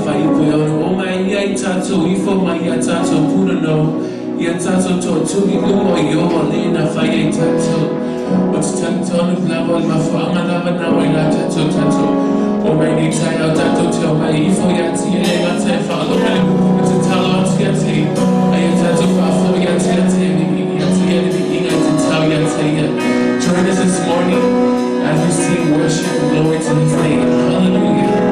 Faiupu e ono o mai ia i tātou ifo mai ia tātou pūnono, ia tātou toatugi lumo i o le na whai i tātou. O te tangitonu lava o le mafuanga lava na o i la tātou tātou. O mai ni tai au tātou te o mai ifo ia ti e ngā te whaaloka le pupu me te talo atu ia te. Ai ia tātou whaafo ia te ia te ia te ia te inga te tau ia te ia. Join us this morning as we sing worship and glory to his name. Hallelujah.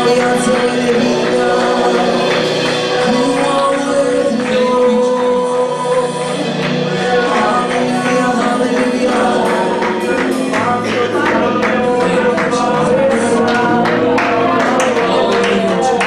Thank you, Jesus. Thank you, Jesus. Hallelujah, Jesus.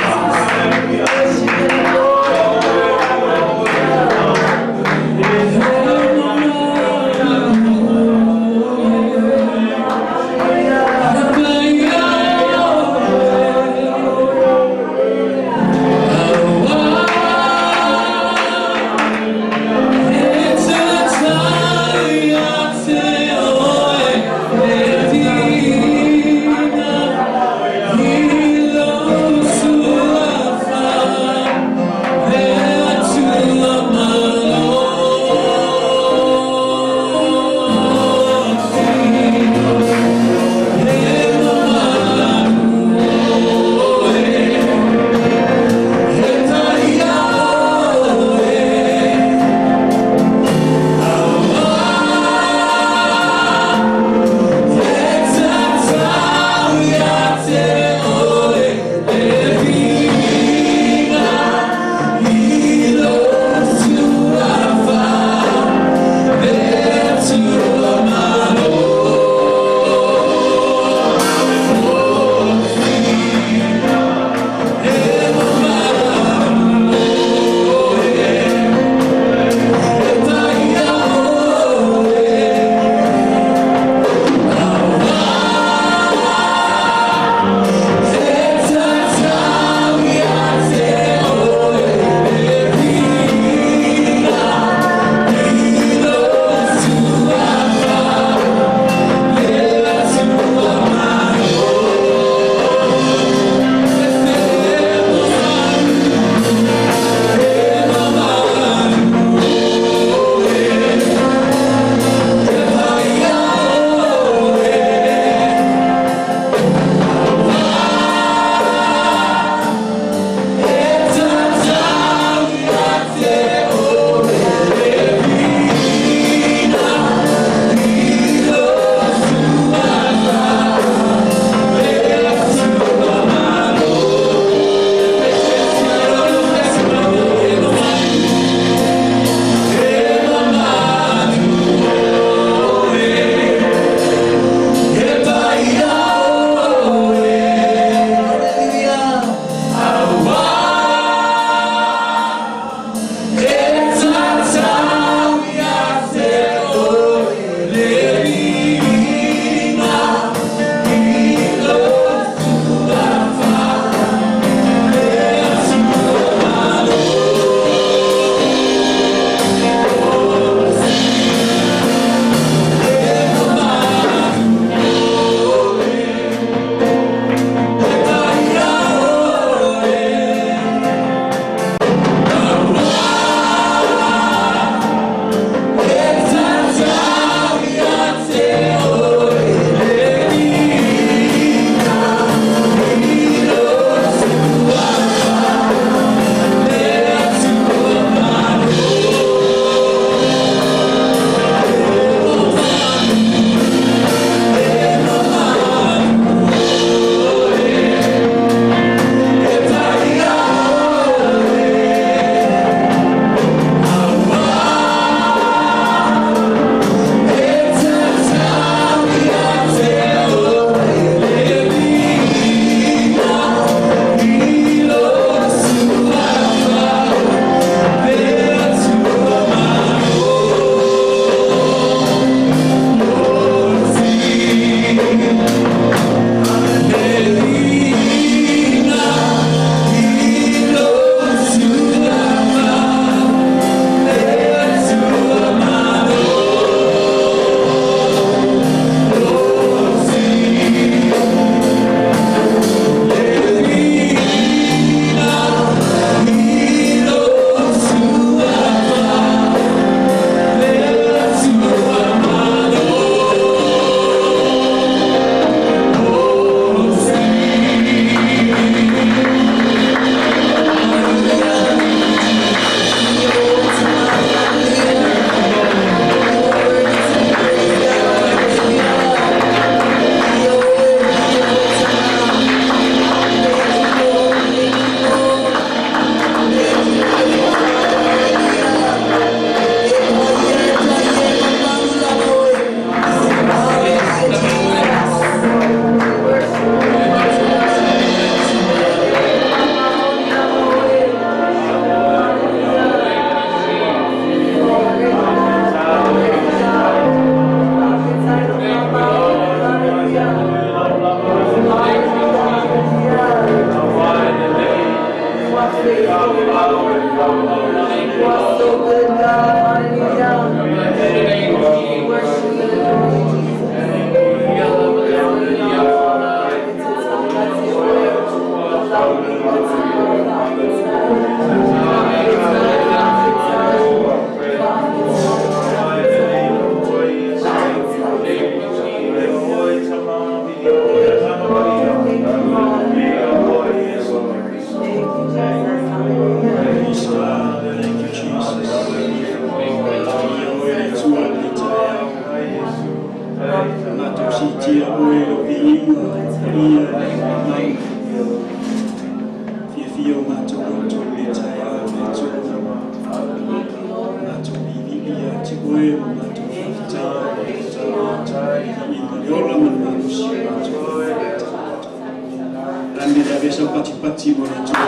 le avesa patipati mo le Atua.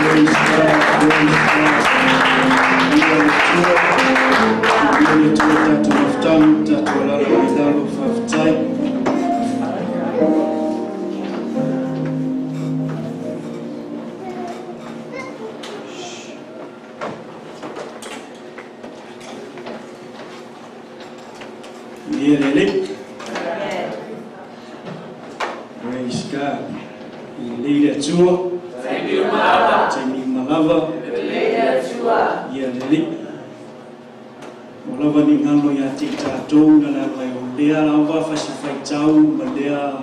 Praise God, praise God. Ia le Atua, ia le Atua tatou mafutaga, tatou alala mai lalo, faafetai. Ia le Alii. Praise God. Lelei le Atua. Taimi uma lava. Ia le Alii. Ua lava ni galo ia te i tatou na leaga e o lea lava fasifaitau ma lea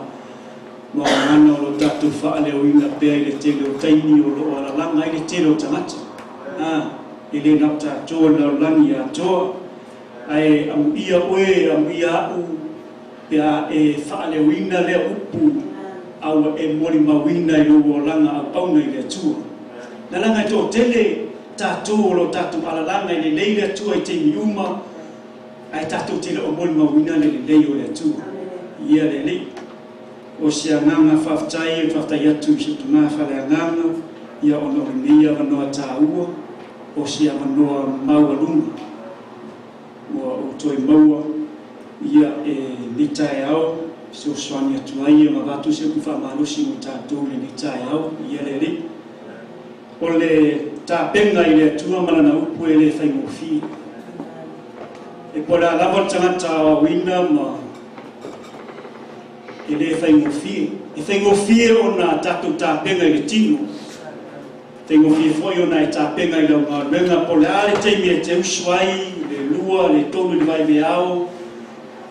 maoagana o lo tatou faaleoina pea i le tele o taimi o loo alalaga ai le tele o tagata. E le na o tatou o le lalolagi atoa. Ae amuia oe, amuia au pe a e faaleoina lea upu a ua e molimauina i lou olaga auauna i le Atua. Na laga e toatele tatou o lo tatou alalaga i lelei le Atua i taimi uma, ae tatou te le o molimauina le lelei o le Atua. Ia le Alii. O se agaga faafetai e faafetai atu i si ou tamā faaleagaga, ia ona o lenei avanoa taua, o se avanoa maualuga ua ou toe maua ia e lenei taeao fesoasoani atu ai ma avatu se upu faamalosi mo tatou i lenei taeao. Ia le Alii. O le tapena i le Atua ma lana upu e le faigofie. E po o le a lava le tagata aoaoina ma e le faigofie. E faigofie ona tatou tapena i le tino. Faigofie foi ona e tapena i lau galuega po o le a le taimi e te usu ai, le 2, le 3 i le vaiveao.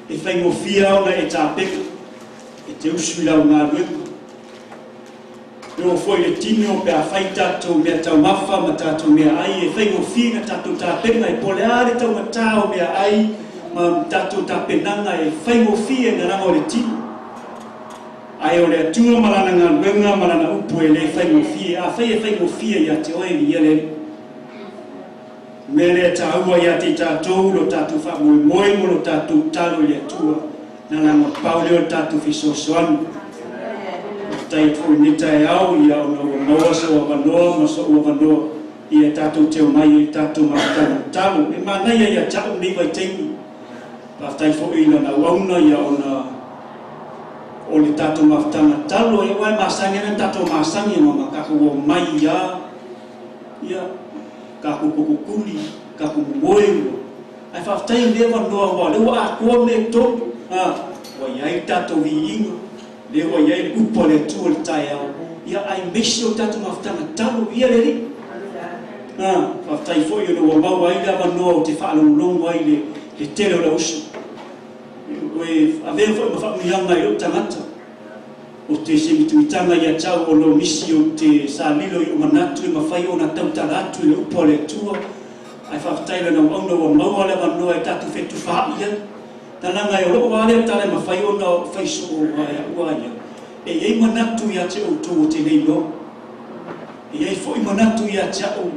E faigofie ona e tapena, e te usu i lau galuega. E oo foi i le tino pe a fai tatou mea taumafa ma tatou mea ai, e faigofie na tatou tapena, e po o le a le taumatā o mea ai ma tatou tapenaga, e faigofie na laga o le tino. Ae o le Atua ma lana galuega ma lana upu e le faigofie. Afai e faigofie ia te oe, ia le Alii. O mea lea e taua ia te i tatou, lo tatou faamoemoe ma lo tatou talo i le Atua, na laga pau lea o le tatou fesoasoani. Faafetai atu foi i lenei taeao, ia ona ua maua sou avanoa ma sou avanoa, ia tatou te omai ai i tatou mafutaga talo. E manaia ia te au lenei vaitaimi. Faafetai foi i lana auauna, ia ona o le tatou mafutaga talo, ia aua e masani ana tatou masani ma tatou omai ia, ia tatou kokokuli, tatou momoe ua. Ae faafetai i lea avanoa ua lea ua atoa mea i totonu, ua i ai le tatou viiga, lea ua i ai le upu a le Atua i le taeao, ia aemaise o le tatou mafutaga talo, ia le Alii. Faafetai foi ona ua maua ai le avanoa ou te faalogologo ai i le tele o le uso. E avea foi ma faamuiaga i lou tagata, o te semitimitaga ia te au ona o nisi o te salilo i o manatu e mafai ona tautala atu i le upu a le Atua, ae faafetai lana auauna ua maua le avanoa e tatou fetufaai ai. Na laga e o loo a lea tala e mafai ona fai soo ai au a ia. E i ai manatu ia te outou o te le iloa. E i ai foi manatu ia te au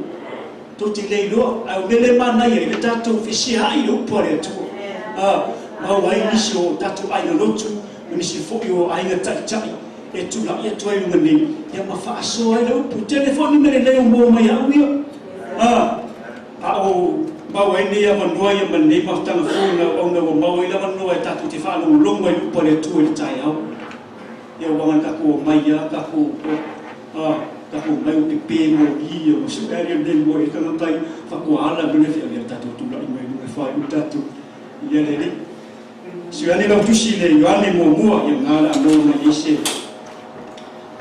tou te le iloa. Ae o mea le manaia i le tatou feseai i le upu a le Atua. Maua ai nisi o tatou aiga lotu ma nisi foi o aiga taitai e tula'i atu ai luga nei, ia ma faasoa ai le upu. Tele foi ni mea lelei o maua mai au ia. A o maua ai nei avanoa ia ma lenei mafutaga fou na auauna ua maua ai le avanoa e tatou te faalogologo ai i le upu a le Atua i le taeao. Ia ua aga tatou omai ia tatou tatou omai ua pepe moli ia ua sue ai le moe i le tagata i fatua ala me le fia ia tatou tula'i mai luga e faaiu tatou ia le Alii. Sue ane lau tusi i le Ioane muamua ia na le a maua mai ai se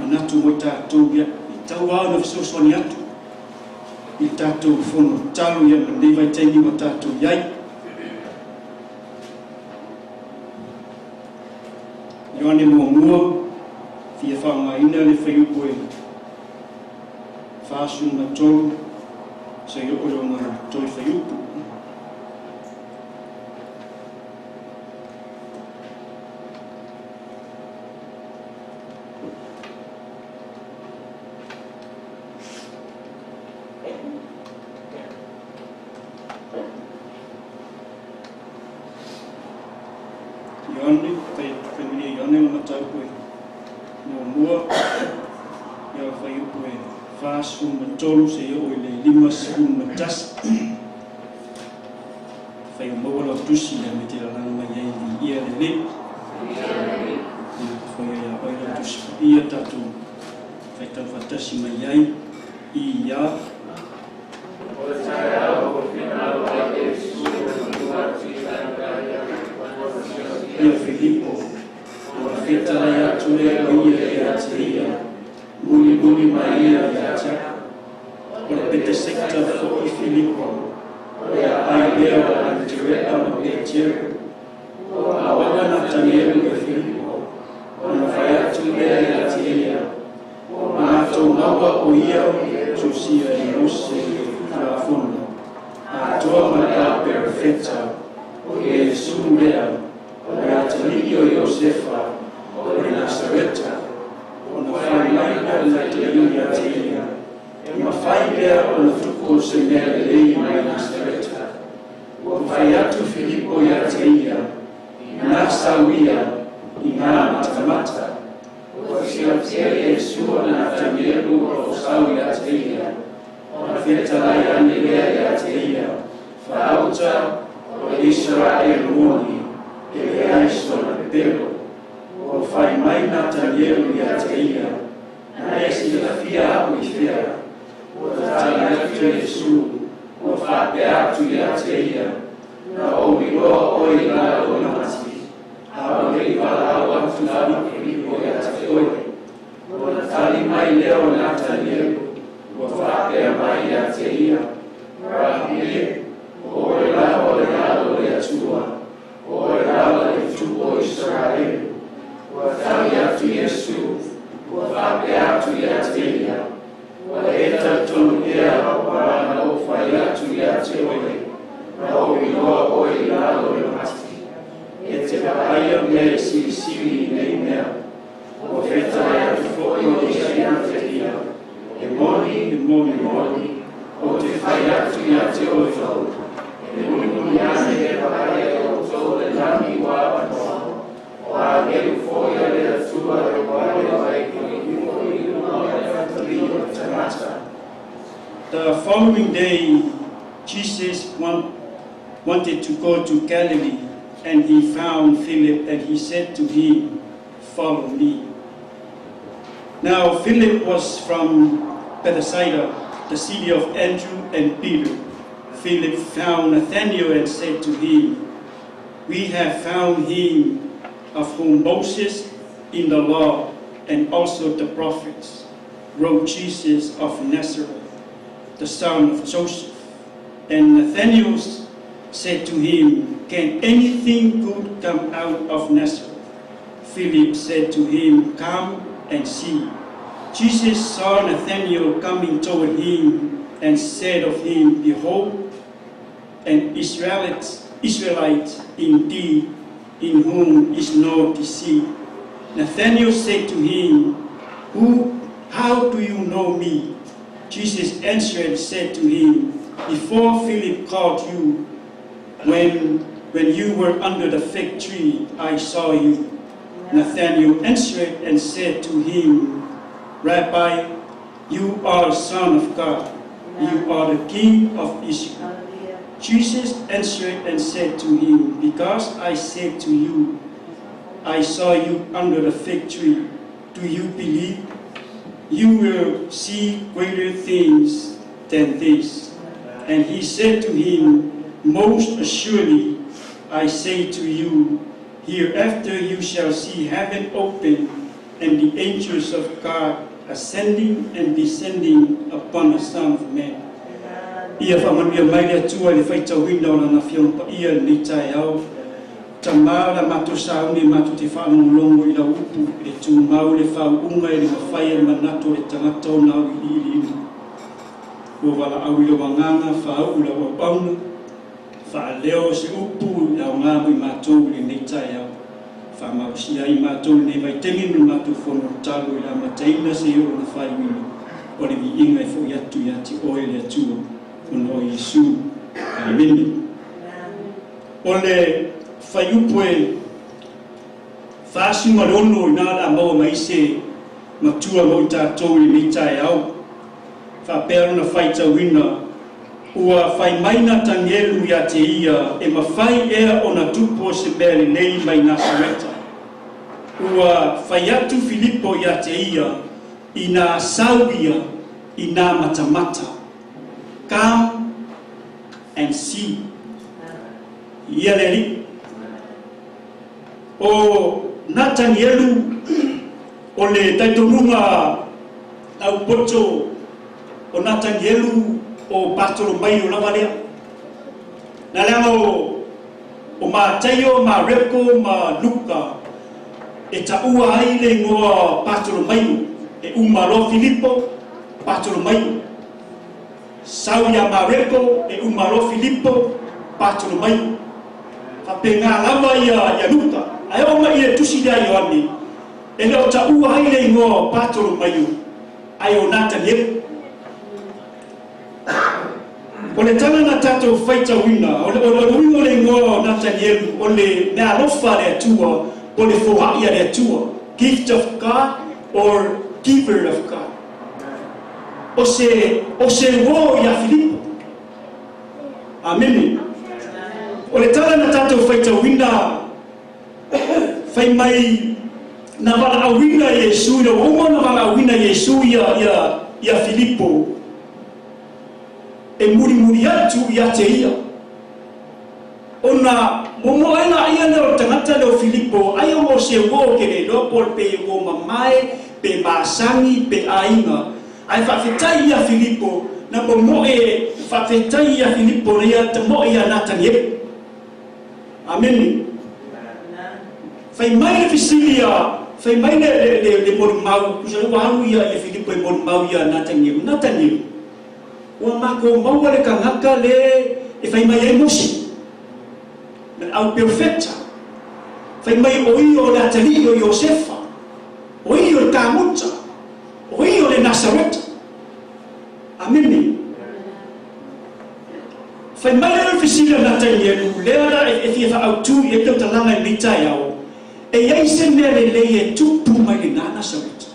manatu mo i tatou ia i tau lava ona fesoasoani atu i le tatou fono talo ia ma lenei vaitaimi ua tatou i ai. Ioane muamua, fia faaaogaina le fuaiupu e 43, seia oo i lona toe fuaiupu. Ioane, tai familia Ioane le mataupu e Muamua, ia o fuaiupu e 43 seia oo i le 51. Afai ua maua lau tusi le mea e te lalaga mai ai, viia le Alii. Ia foia ia oe lau tusi paia tatou faitau faatasi mai ai i ia. O le taeao ua finagalo ai Iesu e tu atu i Galilaia, ua Ia Filipo, ona fetalai atu lea o ia ia te ia, mulimuli mai ia ia te a'u. O le Petesaita fo'i Filipo, o le aai lea o Aniterea ma Peteru. Ua maua Natanielu e Filipo, ona fai atu lea ia te ia, ua matou maua o ia o tusia e Mose i le Tulafono, atoa ma le aperofeta, o Iesu lea, o le atalii o Iosefa, o le Nasareta. Ona fai mai lea o Natanielu ia te ia, e mafai pea ona tupu o se mea lelei mai Nasareta? Ua fai atu Filipo ia te ia, ina sau ia, ina matamata. Ua silafia Iesu o Natanielu o lo o sau ia te ia, ona fetalai ane lea ia te ia, faauta o le Isaraelu moni, e leai sona pepelo. Ua fai mai Natanielu ia te ia, na e silafia a'u i fea? Ua tali atu Iesu, ua faapea atu ia te ia, na ou iloa oe i lalo o le mati, a o le i valaau atu lava Filipo ia te oe. Ona tali mai lea o Natanielu, ua faapea mai ia te ia, Rabi e, o oe lava o le Alo o le Atua, o oe lava le Tupu o Isaraelu. Ua tali atu Iesu, ua faapea atu ia te ia, ua e talitonu ea aua na ou fai atu ia te oe, na ou iloa oe i lalo o le mati? E te vaaia mea e silisili i nei mea. Ua fetalai atu fo'i o Iesu ia te ia, e moni, E moni, moni, ou te fai atu ia te outou, e mulimuli ane e vaai e outou le lagi ua avanoa, o agelu fo'i o le Atua e oale mai i luga o le Atalii o le tagata. The following day, Jesus wanted to go to Galilee, and he found Philip, and he said to him, "Follow me." Now, Philip was from Bethsaida, the city of Andrew and Peter. Philip found Nathanael and said to him, "We have found him of whom Moses in the law and also the prophets wrote, Jesus of Nazareth, the son of Joseph." And Nathanael said to him, "Can anything good come out of Nazareth?" Philip said to him, "Come and see." Jesus saw Nathanael coming toward him and said of him, "Behold, an Israelite indeed, in whom is no deceit." Nathanael said to him, How do you know me?" Jesus answered and said to him, "Before Philip called you, when you were under the fig tree, I saw you." Nathanael answered and said to him, "Rabbi, you are the Son of God. You are the King of Israel." Jesus answered and said to him, "Because I said to you, I saw you under the fig tree, do you believe? You will see greater things than this." And he said to him, "Most assuredly, I say to you, hereafter you shall see heaven open and the angels of God ascending and descending upon the Son of Man." Ia faamanuia mai le Atua i le faitauina o lana Afioga Paia i lenei taeao. Tama la matou sauni matou te faalogologo i lau upu i le tumau le faauuga e le mafai e le manatu o le tagata ona auiliiliina. Ua valaau i lau Agaga faauu lau auauna, faaleo se upu i aoga mo i matou i lenei taeao. Faamalosia ai matou i lenei vaitaimi ma le matou fono talo i le amataina seia oo ina faaiuina o le viiga e fo'i atu ia te oe le Atua ona o Iesu. Amene. O le fuaiupu e 46 ina le a maua mai se Matua mo i tatou i lenei taeao. Faapea lona faitauina, Ua fai mai Natanielu ia te ia, E mafai ea ona tupu o se mea lelei mai Nasareta? Ua fai atu Filipo ia te ia, Inā sau ia, inā matamata. Come and see. Ia le Alii. O Natanielu, o le talitonuga aupoto o Natanielu o Patolomaio lava lea. Na leaga o Mataio, Mareko ma Luka e taua ai le igoa Patolomaio, e uma loa Filipo, Patolomaio. Sau ia Mareko, e uma loa Filipo, Patolomaio. Faapena lava ia Luka. Ae oo mai i le tusi lea a Ioane, e le o taua ai le igoa o Patolomaio, ae o Natanielu. O le tala na tatou faitauina, o le uiga o le igoa o Natanielu, o le meaalofa a le Atua, po o le foai a le Atua, gift of God or giver of God. O se, o se uō iā Filipo. Amene. O le tala na tatou faitauina, fai mai na valaauina Iesu, ina ua uma ona valaauina Iesu ia Filipo, e mulimuli atu ia te ia. Ona momoe laia lea o le tagata lea o Filipo, ai ona o se uo ke le iloa po o le pe uo mamae, pe masani, pe aiga. Ae faafetai ia Filipo na momoe, faafetai ia Filipo na ia tamoe ia Natanielu. Amene. Fai mai le fesili a, fai mai le molimau, tusa ua alu ia Filipo e molimau ia Natanielu, Natanielu, ua matou maua le tagata le e fai mai ai Mose, ma le au perofeta, fai mai o ia o le atalii o Iosefa, o ia o le kamuta, o ia o le Nasareta. Amene. Fai mai lea o le fesili a Natanielu, lea la e fia faaautu i ai tautalaga i lenei taeao, E i ai se mea lelei e tupu mai le Nasareta?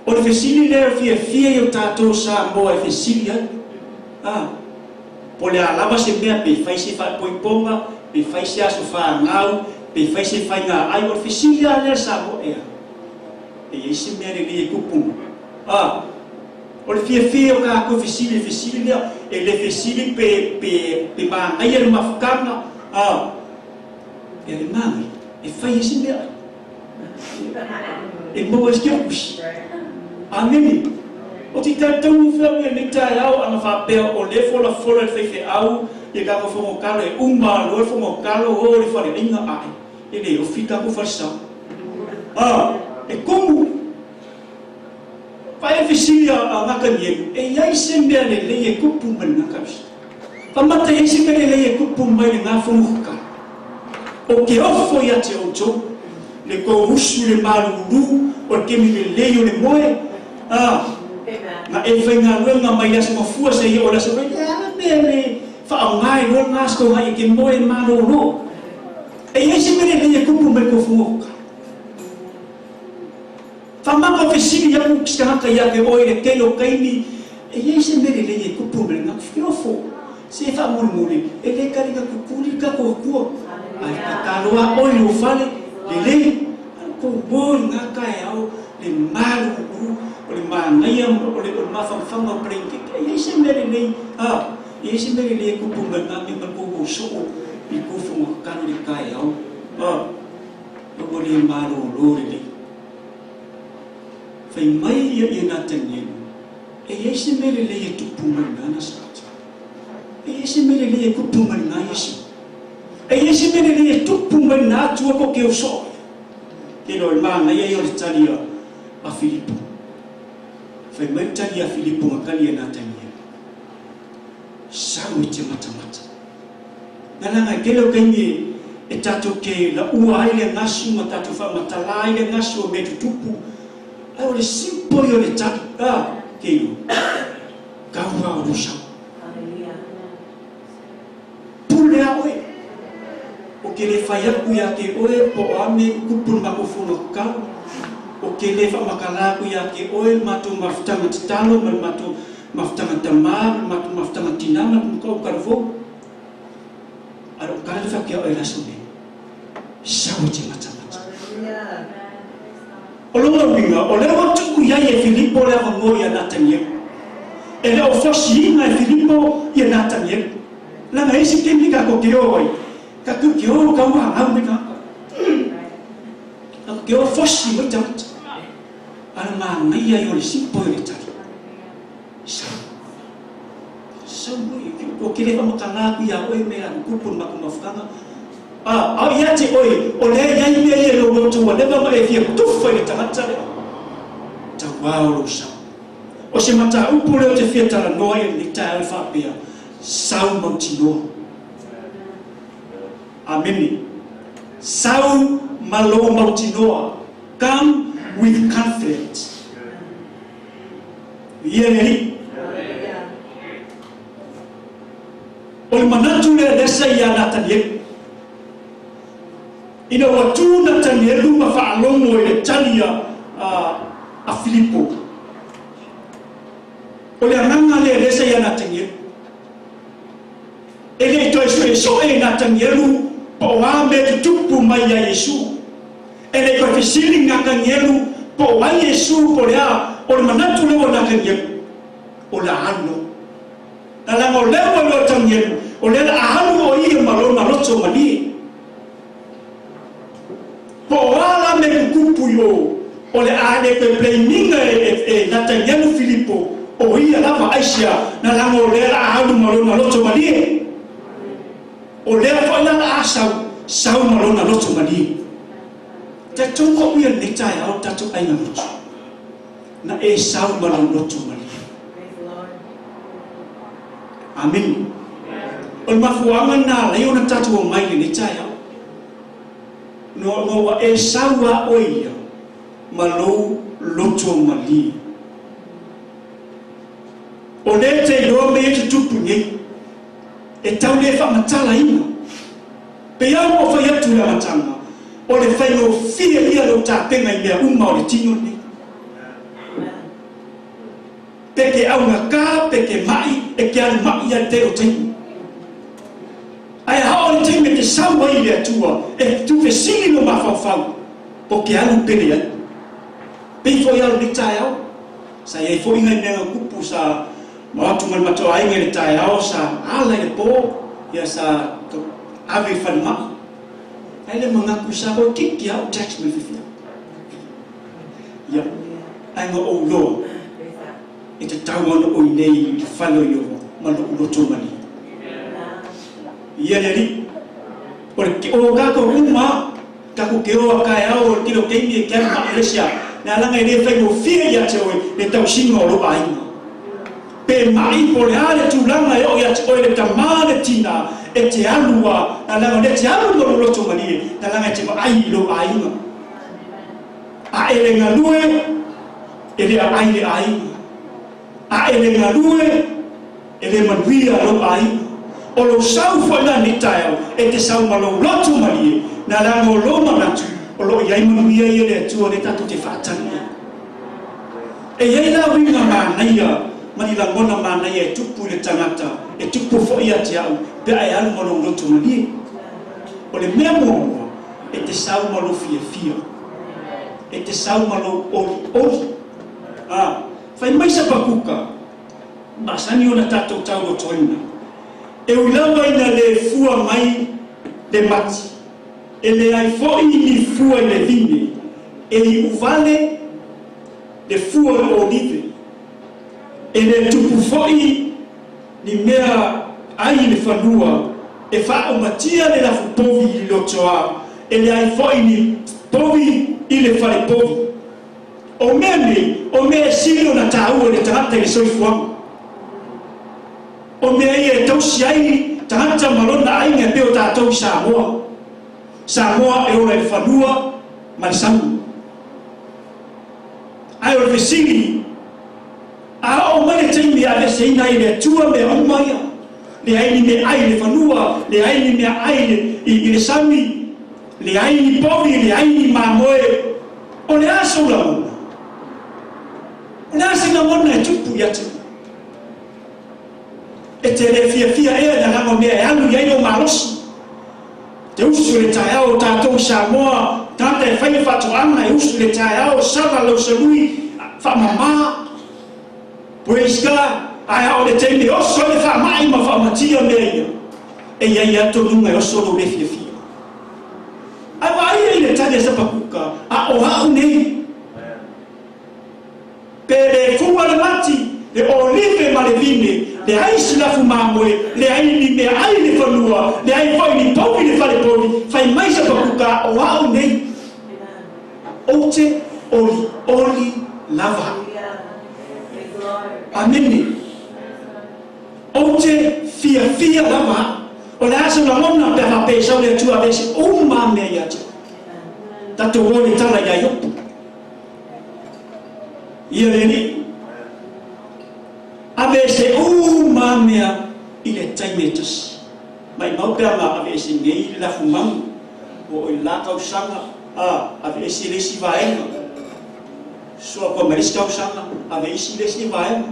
O le fesili lea e fiafia i o tatou Samoa e fesili ai. A, po o le a lava se mea, pe fai se faaipoipoga, pe fai se aso fanau, pe fai se faiga ai, o le fesili lava lea a Samoa, e a? E i ai se mea lelei e tupu mai? A, o le fiafia o tatou fesili i le fesili lea, e le fesili pe, pe, pe manaia le mafutaga, a, e le manaia, e fai ai se mea ai. E maua ai se keokusi. Amene. Ou te talitonu feau i lenei taeao ana faapea o lea e folafola e le faifeau ia tatou fogotalo e uma loa le fogotalo o le faleaiga ae e le ofi tatou falesa. A, e tumu. Vaai le fesili a Natanielu, e i ai se mea lelei e tupu mai lena tausi? Famata e i ai se mea lelei e tupu mai lena fonohuka? O ke ofo ia te outou, le tou usu i le malulu o le kemi lelei o le moe, a, na e faigaluega mai le aso mafua seia o le aso lelei, e a le mea le faaoga e loa lena aso tou e ke moe malolo? E i ai se mea lelei e tupu mai le tou fonohuka? Faamama o fesili aku ki se tagata ia te oe i le tele o taimi, e i ai se mea lelei e tupu mai lena feofo? Se faamolemole, e le kali na tutuli le tatou Atua, ae tatalo a oe i lou fale, lelei, ae tou moe i lena taeao le malulu o le manaia o le mafanafana o Palaikete, e i ai se mea lelei, a, e i ai se mea lelei e tupu mai lena mea ma le tou soo i le tou fogatalo i le taeao, a, ua le malolo lelei. Fai mai ia i Natanielu, E i ai se mea lelei e tupu mai lena Nasareta? E i ai se mea lelei e tupu mai lena Iesu? E i ai se mea lelei e tupu mai lena Atua ko ke oso? Ke loa e manaia ia o le tali a Filipo. Fai mai le tali a Filipo na tali e Natanielu, Sau e te matamata. Na laga e tele o taimi e tatou te laua ai le gasu ma tatou faamatala ai le gasu o mea tutupu, ae o le simple ia o le tali, a, ke iloa, kau a o lou sau. Pule a oe, o ke le fai aku ia te oe po o a mea i tupu i le matou fono tatalo, o te le faamatala atu ia te oe le matou mafutaga tatalo ma le matou mafutaga tamā ma le matou mafutaga tinā ma le matou talavou. A o tala le faapea oe i le aso nei, sau e te matamata. O lona uiga, o lea ua tuu i ai e Filipo le avanoa ia Natanielu. E le o fosiina e Filipo ia Natanielu. Leaga e isi taimi tatou te o ai, tatou te o tauanau mai tagata. Tatou te o fosi mai tagata. A o le manaia ia o le simple ia o le tali. Sau. Sau mai, ou te le faamatala atu ia oe mea a tutupu i le matou mafutaga. A, a o ia te oe, o lea e i ai mea ia i lou loto ua leva ma e fia tufa i le tagata lea. Tauā o lou sau. O se mataupu lea ou te fia talanoa i lenei taeao e faapea, sau mautinoa. Amene. Sau ma lou mautinoa. Come with confidence. Ia le Alii. O le manatu lea lea sa ia Natanielu. Ina ua tu Natanielu ma faalogo i le tali a, a, a Filipo. O le agaga lea lea sa ia Natanielu. E le i toe suesoe e Natanielu po o a mea tutupu mai ia Iesu. E le i toe fesili Natanielu po o ai Iesu po o le a, o le manatu lea o Natanielu, o le a alu loa. Na leaga o lea ua iloa e Tanielu, o lea la a alu o ia ma lona loto malie. Po o a la mea tutupu i o, o le a le toe blaminga e, e Natanielu Filipo, o ia lava aisea, na leaga o lea la a alu ma lona loto malie. O lea foi la la a sau, sau ma lona loto malie. Tatou ko ia lenei taeao tatou aiga loto. Na e sau ma lou loto malie. Amene. O le mafuaaga lena alai ona tatou omai i lenei taeao. No, no ua e sau a oe ia ma lou loto malie. O lea e te iloa mea ia tutupu nei. E tau le faamatalaina. Pei lava ua fai atu i le amataga, o le faigofie ia lou tapena i mea uma o le tino lenei. Pe ke augata, pe ke maʻi, e ke alu maʻi ia i le tele o taimi. Ae a oo i le taimi e te sau ai i le Atua, e tuufesili lou mafaufau, po ke alu pele ai. Pei foi lava o lenei taeao, sa i ai foi nai mea na tupu sa Ma atu ma le matou aiga i le taeao sa ala i le po, ia sa ave i falemai. Ae le manatu sa toeitiiti lava ou text mai fiafia. Ia, ae na ou iloa e tatau lava ona ou i inei i le fale o Ieova ma lou loto malie. Ia le Alii, o le o tatou uma tatou te o a taeao o le tele o taimi e te alu ma Ekelesia, le alaga e le faigofie ia te oe le tausiga o lou aiga. Pe maʻi po o le a le tulaga e oo ia te oe le tamā le tinā e te alu a, na laga o lea e te alu ma lou loto malie, na laga e te vaai i lou aiga. A e le galue, e le aai le aiga. A e le galue, e le manuia lou aiga. O lou sau foi la nei taeao, e te sau ma lou loto malie, na laga o lou manatu, o lo o i ai manuia ia le Atua lea tatou te faatali ai. E i ai la uiga manaia ma ni lagona manaia e tupu i le tagata, e tupu foi ia te au pe a e alu ma lou loto malie. O le mea muamua, e te sau ma lou fiafia. E te sau ma lou olioli. A, fai mai Sapakuka, masani ona tatou taulotoina. E ui lava ina le fua mai le mati, e leai foi ni fua i le vine, e iu vale le fua o le olive, e le tupu foi ni mea ai i le fanua, e faaumatia le lafu povi i le lotoa, e leai foi ni povi i le fale povi. O mea nei, o mea e sili ona taua i le tagata i le soifuaga. O mea ia e tausi ai tagata ma lona aiga e pei o tatou i Samoa. Samoa e ola i le fanua ma le sami. Ae o le fesili, a oo mai le taimi e aveeseina ai e le Atua mea uma ia, leai ni meaai i le fanua, leai ni meaai i le sami, leai ni povi, leai ni mamoe, O le a sou lagona? O le a se lagona e tupu ia te oe? E te le fiafia ea i na lago mea e alu i ai lou malosi? Te usu i le taeao o tatou i Samoa, tagata e fai le faatoaga e usu i le taeao, sala lau salui, faamama. Praise God! Ae a o le taimi e oso ai le faamai ma faamatia mea ia, e i ai lava tonuga e oso lou le fiafia. Ae vaaia i le tali a Sapakuka, A o au nei. Pe le fua le mati, le olive ma le vine, leai se lafu mamoe, leai ni mea ai i le fanua, leai foi ni povi i le fale povi, fai mai Sapakuka, A o au nei. Ou te olioli lava. Amene. Ou te fiafia lava. O le a se lagona pe a faapea i sau le Atua aveese uma a mea ia te oe? Tatou o i le tala ia Iopu. Ia le Alii. Aveese uma a mea i le taimi e tasi. Maimau pe a ma aveese nei le lafumanu o i le la tausaga a aveese le isi vaega. Soa kua ma le isi tausaga aveisi le isi vaega.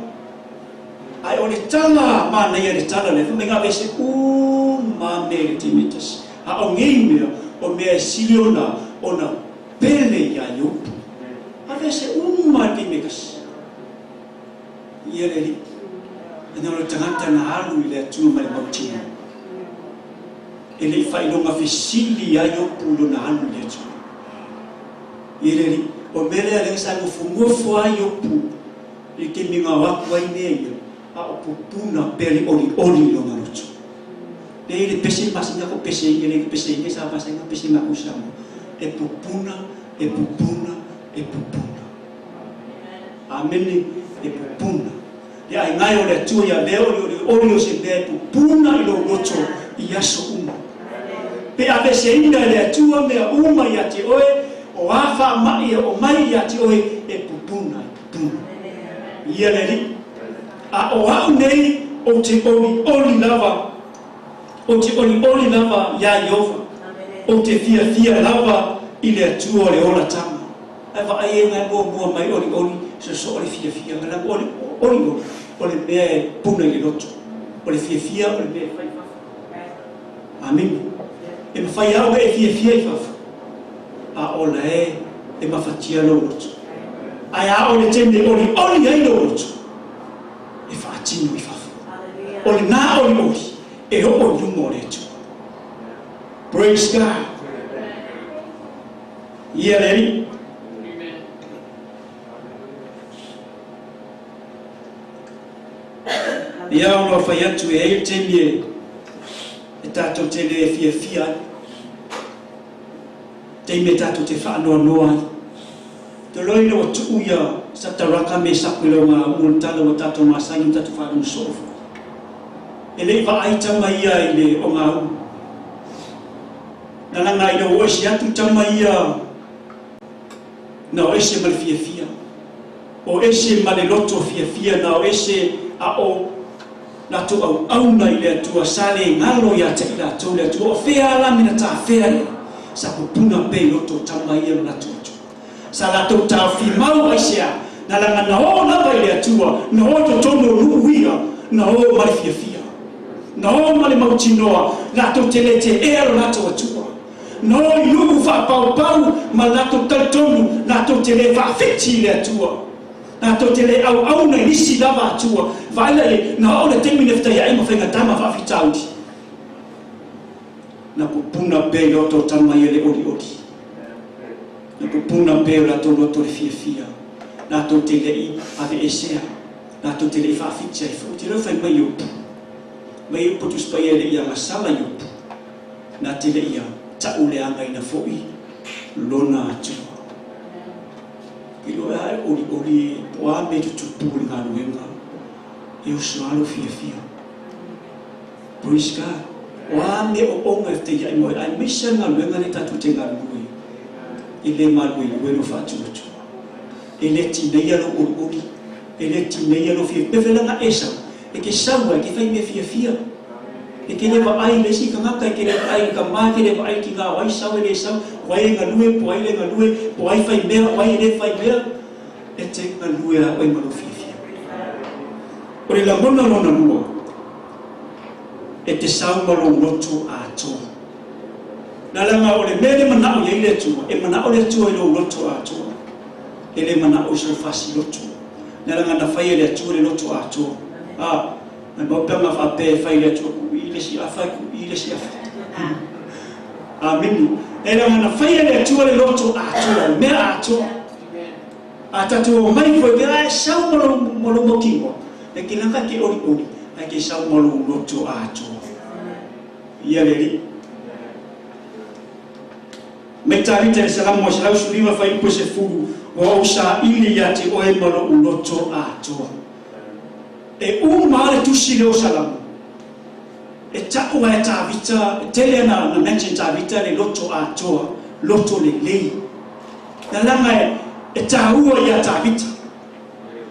Ae o le tala manaia le tala lea, fai mai na aveese uma mea i le taimi e tasi. A o nei mea, o mea e sili ona, ona pele iā Iopu. Aveese uma i le taimi e tasi. Ia le Alii, ina o le tagata na alu i le Atua ma le mautinoa. E le i faailoga fesili iā Iopu i lona alu i le Atua. Ia le Alii, o le mea lea lea sa nofonofo ai Iopu I le taimi na o atu ai mea ia, a o pupuna pea le olioli i lona loto. Pei le pese masina ko pese inge le pese inge sa pasa inga pese ma ku Samoa. E pupuna, e pupuna, e pupuna. Amene, e pupuna. Le aiga e o le Atua ia mea oli oli oli o se mea e pupuna i lou loto i aso uma. Pe aveseina e le Atua mea uma ia te oe, o a faamai e oo mai ia te oe, e pupuna, e pupuna. Ia le Alii. A o au nei, ou te olioli lava, ou te olioli lava iā Ieova, ou te fiafia lava i le Atua o le olataga. Ae vaai e na e muamua mai olioli, sosoo le fiafia, na lago oli, olioli, o le mea e puna i le loto. O le fiafia o le mea e fai i fafo. Amene. E mafai lava ona e fiafia i fafo, a o la e e mafatia lou loto. Ae a o le taimi e olioli ai lou loto, e faatino i fafo. O lena olioli e oo i luma o le Atua. Praise God. Ia le Alii. Ia ona fai atu e ai le taimi e e tatou te le fiafia ai, taimi e tatou te faanoanoa ai. Te loa ina ua tuu ia Sataraka me Saku i lau gaumu o le tala ua tatou masani ma tatou faalogo soo foi. E le i vaai tama ia i le ogaumu. Na laga ina ua ese atu tama ia na o ese ma le fiafia. O ese ma le loto fiafia na o ese a o latou auauna i le Atua sa le galo ia te i latou le Atua o fea la me na tafea ia sa pupuna pe i loto o tama ia ma latou Atua sa latou taofi mau aisea na laga na oo lava i le Atua na oo i totonu o nuu ia na oo ma le fiafia na oo ma le mautinoa latou te le teea lo latou Atua na oo i nuu faapaupau ma latou talitonu latou te le faafiti i le Atua. Tatou te le auauna i nisi lava Atua. Vaai la i ai, na oo le taimi na fetaiai ma faigata ma faafitauli. Na pupuna pea i loto o tama ia le olioli. Na pupuna pea i o latou loto le fiafia. Latou te le i aveesea. Latou te le i faafiti ai foi. Te leo fai mai Iopu. Mai Iopu Tusi Paia e le i agasala Iopu. Na te le i a ta'uleagaina foi lona Atua. Iloa e olioli po o a mea tutupu i le galuega e uso lava lou fiafia. Praise God. O a mea ooga e fetaiai ma oe, aemaise lava le galuega lea tatou te galulue ai, e le maluelue lou faatuatua. E le tineia lou olioli, e le tineia lou fiafia. Pe fai laga e sau, e te sau lava e te fai mea fiafia. E ke le vaai i le isi tagata, e ke le vaai i le tama, e ke le vaai i le tina o ai sau e le sau, o ai e galue po o ai le galue, po o ai fai mea o ai e le fai mea, e te galue lava oe ma lou fiafia. O le lagona lona lua, e te sau ma lou loto atoa. Lalaga o le mea le manao i ai le Atua, e manao le Atua i lou loto atoa. E le manao i sou fasiloto. Lalaga na faia e le Atua le loto atoa. A, Mai mau peaga faapea e fai i le Atua, tuu i le isi afa, tuu i le isi afa. Amene. E leaga na faia e le Atua le loto atoa, le mea atoa. A tatou omai foi pea ae sau ma lou, ma lou mautinoa, e ke laka ke olioli, ae ke sau ma lou loto atoa. Ia le Alii. Mai Tavita i le Salamo e 119 fuaiupu e 10, Ua ou saili ia te oe ma lou loto atoa. E uma lava le tusi lea o Salamo, e tau lava e Tavita, e tele ana na mention Tavita le loto atoa, loto lelei. Lalaga e, e taua ia Tavita.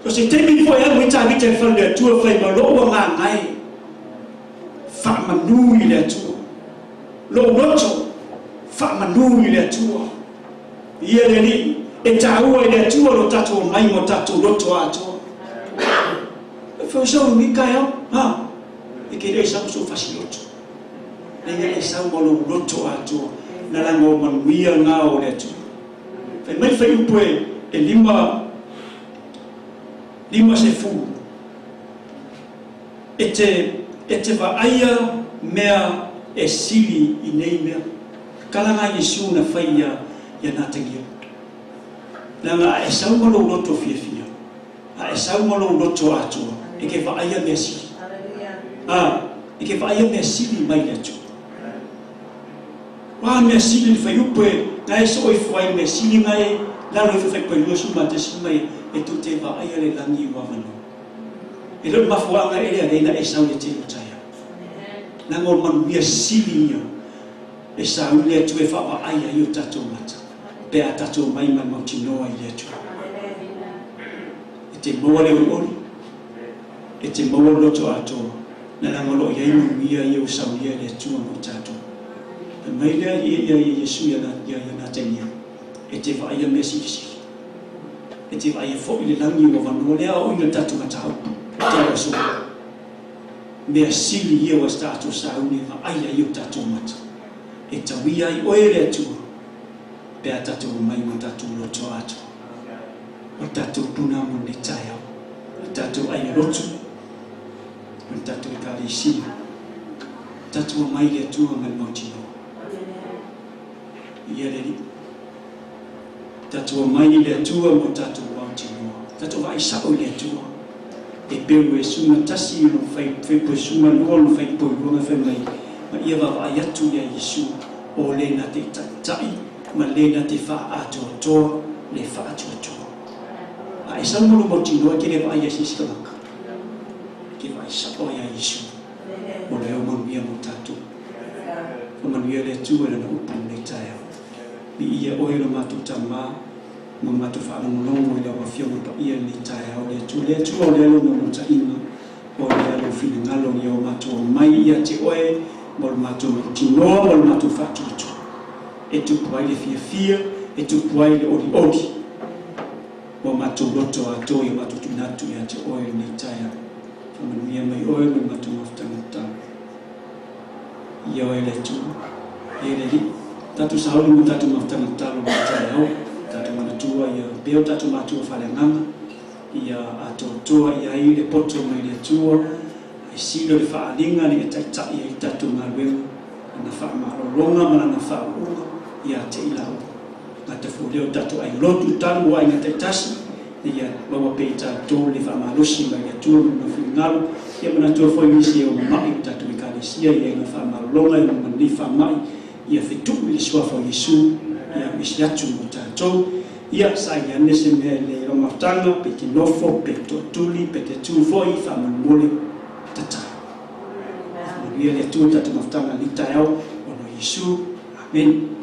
So se taimi foi e alu ai Tavita i le fale o le Atua fai ma lou agaga e faamanu i le Atua. Lou loto faamanu i le Atua. Ia le Alii, e taua i le Atua lo tatou omai ma o tatou loto atoa. E fai sau i taeao, ha? E ke le sau sou fasiloto. Leia e sau ma lou loto atoa, na laga o manuia na o le Atua. Fai mai fai upu e, e 50. E te, e te vaaia mea e sili i nei mea. Kala nga Iesu na fai ia ia Nataniela. Leaga a e sau ma lou loto fiafia, a e sau ma lou loto atoa, e ke vaaia mea sili. A, e ke vaaia mea sili mai le Atua. Oa mea sili le faiupu e nga e soo ifo ai mea sili nga e lalo ifo fai 20 mai e tu te vaaia le lagi ua avanoa. E le o le mafuaaga ea lea na e sau i le tele o taeao. Leaga o le manuia sili ia e saui le Atua e faavaai ai o tatou mata pe a tatou omai ma le mautinoa i le Atua. E te maua le olioli, e te maua le loto atoa, na leaga o lo o i ai manuia ia ua saunia e le Atua mo i tatou. Fai mai lea ia Iesu ia Nataniela, e te vaaia mea silisili. E te vaaia foi le lagi ua avanoa lea aoina le tatou mataupu i te aso. Mea sili ia ua tatou sauni e vaai ai o tatou mata, e tauia ai oe e le Atua, pe a tatou omai ma tatou loto atoa. O le tatou puna mo lenei taeao, o le tatou aiga lotu, o le tatou Ekalesia, tatou omai i le Atua ma le mautinoa. Ia le Alii. Tatou omai i le Atua ma o tatou mautinoa. Tatou vaai sao i le Atua. E peu e suna tasi ona fai fai poe suna lua ona fai poe lua na fai mai ma ia vaavaai atu ia Iesu o le na te taʻitaʻi ma le na te faaatoatoa le faatuatua. A e sau ma lou mautinoa e ke le vaai ia se isi tagata. E ke vaai sao ia Iesu o le ao manuia mo tatou. Faamanuia le Atua i lana upu i lenei taeao. Viia oe lo matou Tama ma matou faalogologo i lau Afioga Paia i lenei taeao, le Atua, le Atua o lea lou naunautaiga, o lea lou finagalo ia o matou omai ia te oe ma lo matou mautinoa ma lo matou faatuatua, e tupu ai le fiafia, e tupu ai le olioli ua matou loto atoa i o matou tuuina atu ia te oe i lenei taeao. Faamanuia mai oe ma le matou mafutaga tatalo. Ia oe le Atua, ia le Alii, tatou sauni ma tatou mafutaga tatalo i lenei taeao, tatou manatua ia pea o tatou matua faaleagaga, ia atoatoa i ai le poto mai le Atua, e sili o le faaaliga ina ia taitai ai le tatou galuega, lana faamalologa ma lana faauuga ia te i laua. Gata foi lea o tatou aiga lotu talu o aiga taitasi, ina ia maua pea i tatou le faamalosi mai le Atua ma lona finagalo, ia manatua foi nisi e ono ma'i o tatou Ekalesia i aiga faamalologa e ono ma lenei faama'i, ia fetu'u i le Suafa o Iesu, ia auisi atu mo tatou. Ia, saili ane se mea e le mafutaga, pe te nofo, pe toatuli, pe te tu foi, faamolemole, tatalo. Faamanuia le Atua i le tatou mafutaga i lenei taeao, ona o Iesu. Amene.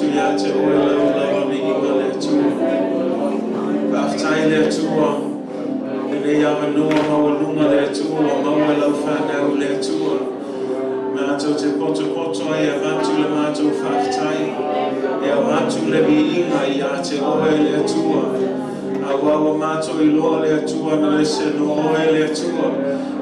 atu ia te oe lau lava viiga le Atua. Faafetai le Atua, lenei avanoa maualuga le Atua, ua maua lau fanau le Atua. Matou te potopoto ai e avatu le matou faafetai, e avatu le viiga ia te oe le Atua. Auā ua matou iloa le Atua na lese no oe le Atua.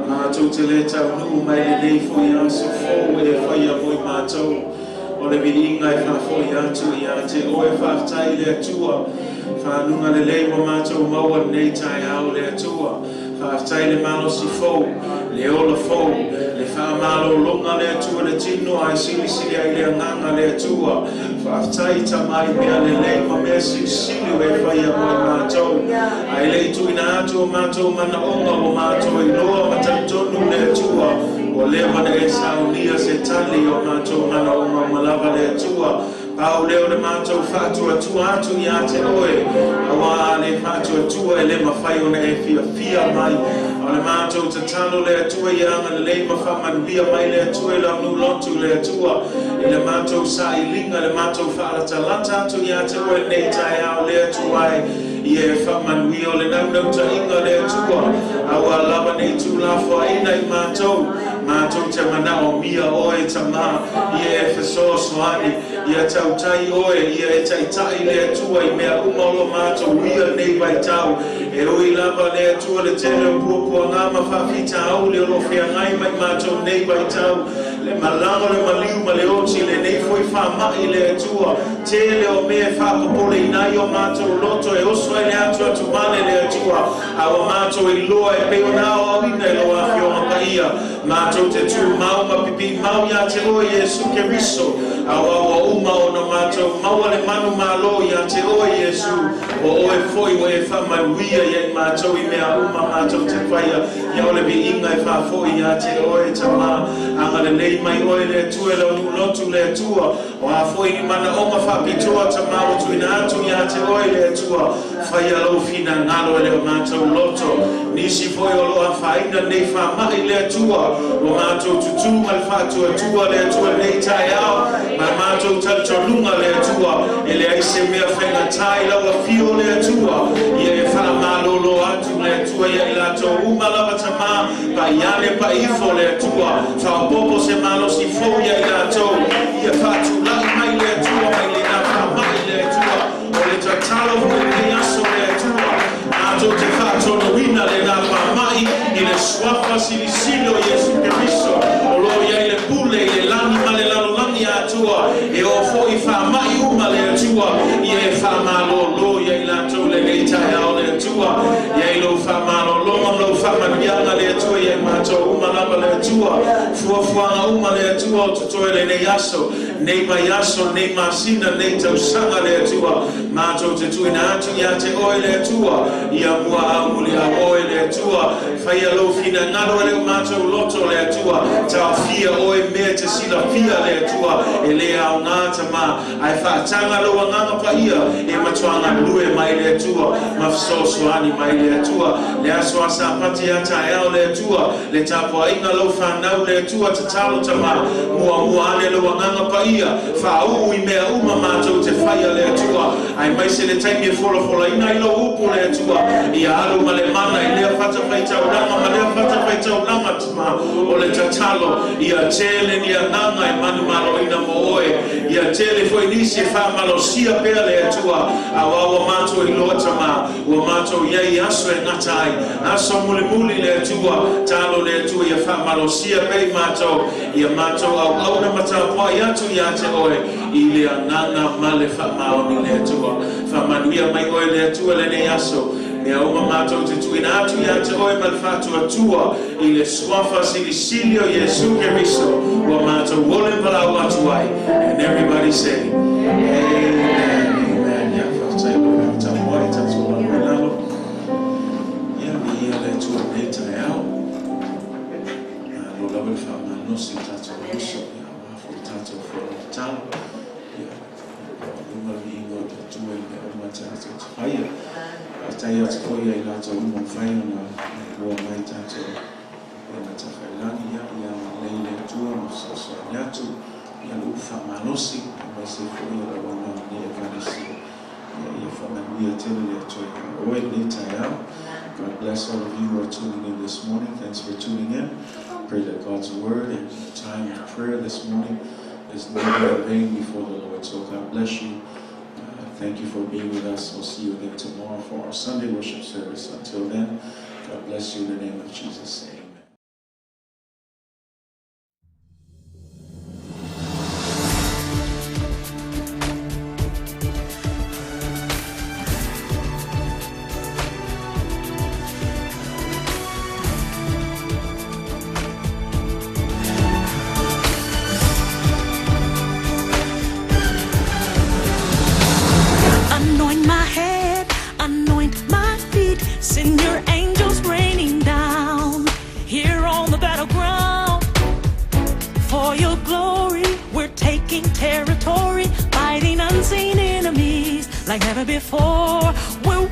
Matou te le taunuu mai lenei foi aso fou e faia mo i matou. O le viiga e faafoi atu ia te oe. Faafetai le Atua. Fanuga lelei ua matou maua lenei taeao le Atua. Faafetai le malosi fou, le ola fou, le faamalologa le Atua le tino ai silisili ai le agaga le Atua. Faafetai tamai mea lelei ma mea silisili ua e faia mo i matou. Ae le i tuuina atu o matou manaoga ua matou iloa ma talitonu le Atua. Ua leva ona e saunia se tali o matou manaoga uma lava le Atua. Pau lea o le matou faatuatua atu ia te oe, auā le faatuatua e le mafai ona e fiafia mai. O le matou tatalo le Atua ia agalelei ma faamanuia mai le Atua i lau nuu lotu le Atua, i le matou sailiga, le matou faalatalata atu ia te oe lenei taeao le Atua e ia e faamanuia o le naunautaiga le Atua, auā lava nei tuulafoaiina i matou, matou te manaomia oe Tamā, ia e fesoasoani, ia tautai oe, ia e taitai le Atua i mea uma o lo matou uia lenei vaitau. E ui lava le Atua le tele o puapuaga ma faafitauli o lo feagai mai matou nei vaitau, le malaga le maliu ma le oti lenei foi faamai le Atua, tele o mea e faapopoleina ai o matou loto e oso ai le atu atuvale le Atua, a ua matou iloa e pei ona aoaoina e lou Afioga Paia, matou te tumau ma pipiimau ia te oe Iesu Keriso, auā ua uma ona matou maua le manumalo ia te oe Iesu, o oe foi ua e faamanuia ia i matou i mea uma matou te faia, ia o le viiga e faafoi ia te oe Tamā. Agalelei mai oe le Atua i lau nuu lotu le Atua, o a foi ni manaoga faapitoa Tamā ua tuuina atu ia te oe le Atua, faia lou finagalo e le o matou loto. Nisi foi o loo afaina lenei faamai le Atua, ua matou tutū ma le faatuatua le Atua lenei taeao, ma le matou talitonuga le Atua, e leai se mea faigatā i lau afio le Atua, ia e faamalolo atu le Atua ia i latou uma lava Tamā, paiale paifo le Atua, faaopoopo se malosi fou ia i latou, ia faatulai mai le Atua mai lena faamai le Atua. O le tatalo foi lenei aso le Atua, matou te faatonuina lena faamai i le suafa silisili o Iesu Keriso, o loo i ai le pule i le lagi ma le lalolagi atoa, e oo foi faamai uma le Atua, ia e faamalolo ia i latou lenei taeao le Atua, ia i lou faamalologa ma lou faamanuiaga le Atua ia i matou uma lava le Atua. Fuafuaga uma le Atua o totoe lenei aso, nei vaiaso, nei masina, nei tausaga le Atua, matou te tuuina atu ia te oe le Atua, ia muaau muliau oe le Atua, faia lou finagalo e le o matou loto le Atua, taofia oe mea te silafia le Atua, e le aogā Tamā, ae faataga lou Agaga Paia e matuā galue mai le Atua, ma fesoasoani mai le Atua, le aso a Sapati a taeao le Atua, le tapuaiga lau fanau le Atua, tatalo Tamā, muamua ane lou Agaga Paia, faauu i mea uma matou te faia le Atua, aemaise le taimi e folafolaina ai lou upu le Atua, ia alu ma le mana i lea fatafaitaulaga ma lea fatafaitaulaga Tamā. O le tatalo, ia tele ni agaga e manumaloina mo oe, ia tele foi nisi e faamalosia pea le Atua, auā ua matou iloa Tamā, ua matou i ai i aso e gata ai, aso mulimuli le Atua. Talo le Atua ia faamalosia pea i matou, ia matou auauna ma tapuai atu ia te oe i le agaga ma le faamaoni le Atua. Faamanuia mai oe le Atua lenei aso, mea uma matou te tuuina atu ia te oe ma le faatuatua i le suafa silisili o Iesu Keriso ua matou ole palau atu ai. And everybody say, Amen, amen. Ia faafetai o lou tapuai tatou lau i lalo. Ia viia le Atua lenei taeao. Malo lava le faamalosi o tatou uso, ia aua foi tatou fono tatalo. Ia luga le viiga o le Atua i mea uma tatou te faia. Faafetai atu foi ia i latou uma mafai ona ua mai tatou e matafailagi, ia ia agalelei le Atua ma fesoasoani atu. Ia lou faamalosi aemaise foi o le auauna a lenei Ekalesia. Ia, ia faamanuia tele le Atua ia oe i lenei taeao. God bless all of you who are tuning in this morning. Thanks for tuning in. Pray that God's word and the time of prayer this morning is not in vain before the Lord. So God bless you. Thank you for being with us. We'll see you again tomorrow for our Sunday worship service. Until then, God bless you in the name of Jesus. Amen. Anoint my head, anoint my feet, send your angels raining down here on the battleground. For your glory, we're taking territory, fighting unseen enemies like never before. We're